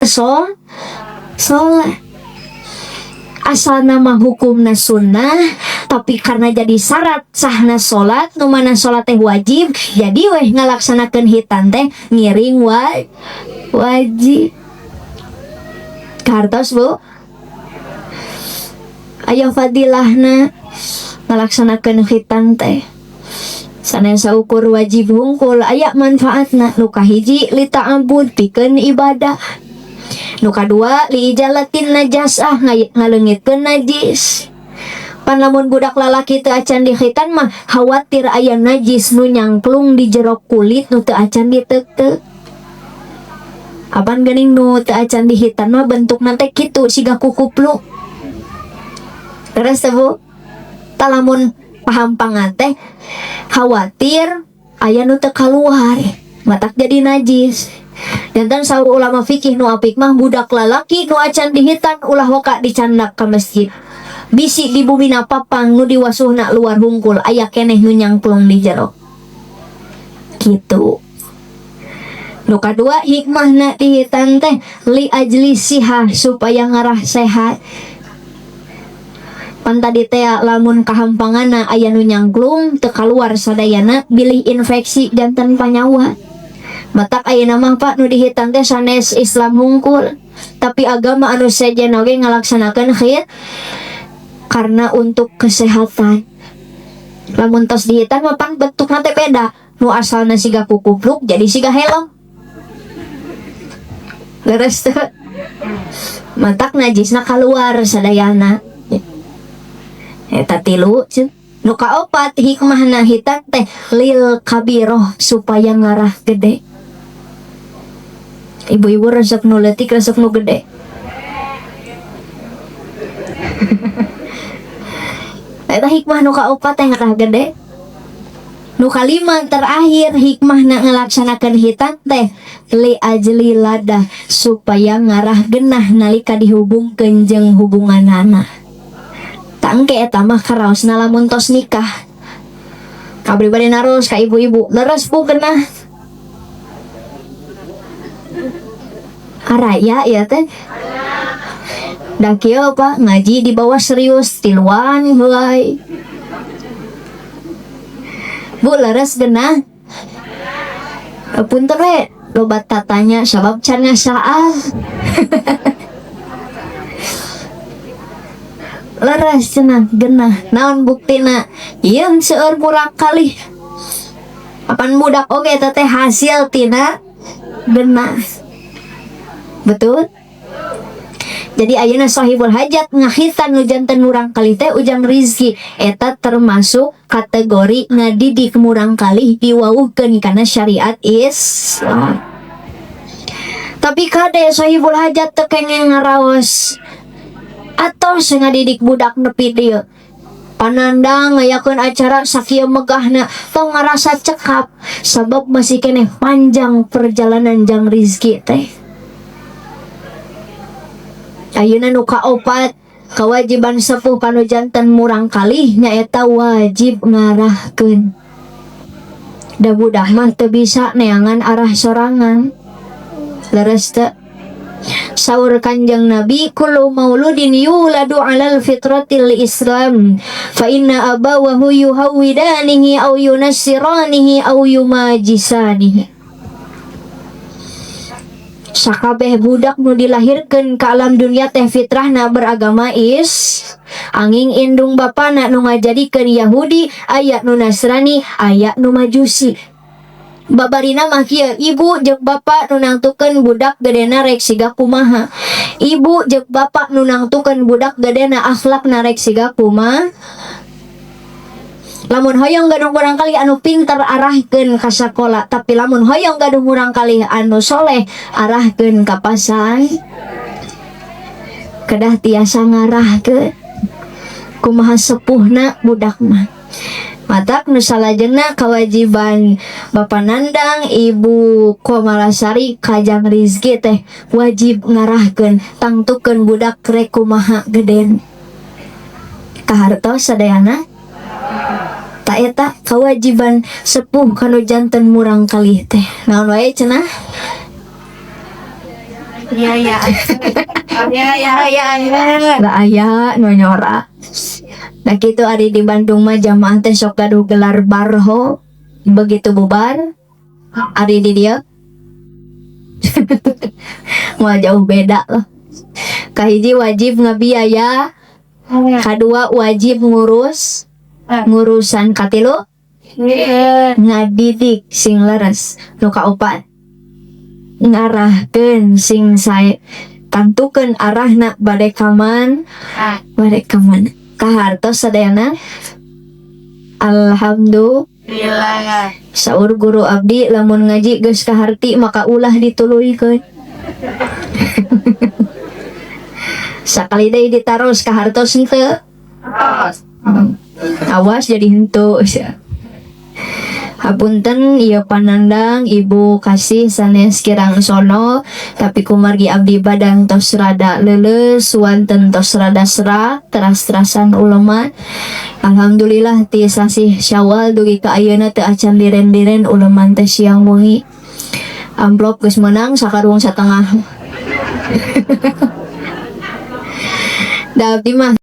So, sholat asal nama hukumna sunnah, tapi karena jadi syarat sahna salat, nu mana salat teh wajib, jadi weh ngalaksanakeun khitan teh ngiring wajib. Kartos, Bu? Aya fadilahna ngalaksanakeun khitan teh. Sanes saukur wajib hungkul, aya manfaatna. Nu kahiji, li ta'abbud, pikeun ibadah. Nu kadua, li izalatin najasah, ngaleungitkeun najis. Pan lamun budak lalaki teu acan di khitan mah khawatir aya najis nu nyangklung di jero kulit nu teu acan diteukteuk. Apan geuning nu teu acan di khitan mah bentukna teh kitu, siga kukupluk. Terus teh, Bu, tah lamun pahampangan teh khawatir aya nu teu kaluar, matak jadi najis. Janten saur ulama fikih, nu apik mah budak lalaki nu acan dihitan ulah waka dicandak ka masjid. Bisi di bumina papang nu diwasuhna luar hungkul aya keneh nu nyangklung di jero. Gitu. Nu kadua, hikmahna dihitan teh li ajli sihah, supaya ngarah sehat. Pan tadi teh lamun kahampanganna aya nu nyangklung teu kaluar sadayana, bilih infeksi janten panyawa. Matak ayeuna mah, Pak, nu dihitan teh sanes Islam hungkul, tapi agama anu sejen oge ngalaksanakeun karena untuk kesehatan. Lamun tos dihitan mah pan bentukna teh beda. Nu asalna siga kukupluk jadi siga helm. Leres teu? Matak najisna kaluar sadayana. Eta tilu. Nu kaopat, hikmahna hitan teh lil kabiroh, supaya ngarah gede. Ibu-ibu resep nu leutik, resep nu gede? Eta hikmah nu kaopat teh ngarah gede. Nu kalima, terakhir, hikmahna ngalaksanakeun hitan teh li ajli ladzah, supaya ngarah genah nalika dihubungkeun jeung hubunganana. Tah, engke eta mah karaosna lamun tos nikah. Abdi bade naros ka ibu-ibu, leres, Bu, genah? Araya ya teh. Da kieu, Pak, ngaji di bawah serius tiluan heulai. Bu, leres genah? Punten we loba tatanya sabab can ngasaan. Leres cenah genah. Naon buktina? Ieu seueur murang kalih. Apan budak oge eta teh hasil tina genah. Betul? Jadi ayeuna sahibul hajat ngakhitan nu janten murang kalih teh ujang rizki, eta termasuk kategori ngadidik murang kalih diwawuhkeun kana syariat Islam. Tapi kade, sahibul hajat teu kenging ngaraos atau ngadidik budak nepi dieu. Panandang ngayakeun acara sakieu megahna, tong ngarasa cekap sabab masih keneh panjang perjalanan jang rizki teh. Ayeuna nu kaopat, kewajiban sepuh kanu janten murang kalih nyaeta wajib ngarahkeun. Da budak mah teu bisa neangan arah sorangan. Leres teu? Saur Kanjeng Nabi, kullu mauludin yuladu alal fitratil Islam fa inna abawahu yuhawwidanihi aw yunassiranihi aw yumajisanihi. Sakabeh budak nu dilahirkeun ka alam dunia teh fitrahna beragama is anging indung bapana nu ngajadikeun Yahudi, aya nu Nasrani, aya nu Majusi. Babarina mah kieu, ibu jeung bapak nu nangtukeun budak gedena rek siga kumaha. Ibu jeung bapak nu nangtukeun budak gedena akhlakna rek siga kumaha. Lamun hoyong gaduh murang kalih anu pinter, arahkeun ka sakola, tapi lamun hoyong gaduh murang kalih anu soleh, arahkeun ka pasar. Kedah tiasa ngarahkeun kumaha sepuhna budak mah. Matak nu salajengna, kewajiban Bapak Nandang, Ibu Komalasari kajang rizki teh wajib ngarahkeun, tangtukeun budak rek kumaha geden. Kahartos sadayana? Tah, eta kewajiban sepuh kanu janten murang kalih teh naon wae cenah? Iya. Iya. Da aya nu nyora. Nah, kitu ari di Bandung mah jamaah teh sok gaduh gelar barho begitu bubar. Ari di dieu mah jauh beda lah. Kahiji, wajib ngabiaya. Kadua, wajib ngurus ngurusan. Katilu, ngadidik sing leres. Nu kaopat, ngarahkeun sing sae, tantukeun arahna bade ka mana, bade ka mana. Kahartos sadayana? Alhamdulillah. Alhamdulillah. Saur guru abdi, lamun ngaji geus kaharti maka ulah dituluykeun. Sakali deui ditaros, kahartos henteu? Awas jadi henteu. Hapunten ieu panandang ibu kasih sanes kirang sono, tapi kumargi abdi badan tos rada leuleus, wanten tos rada serak teras-terasan uleman. Alhamdulillah, ti sasih Syawal dugi ka ayeuna teu acan liren-liren uleman teh siang wengi. Amplop geus meunang sakarung satengah. Da abdi mah.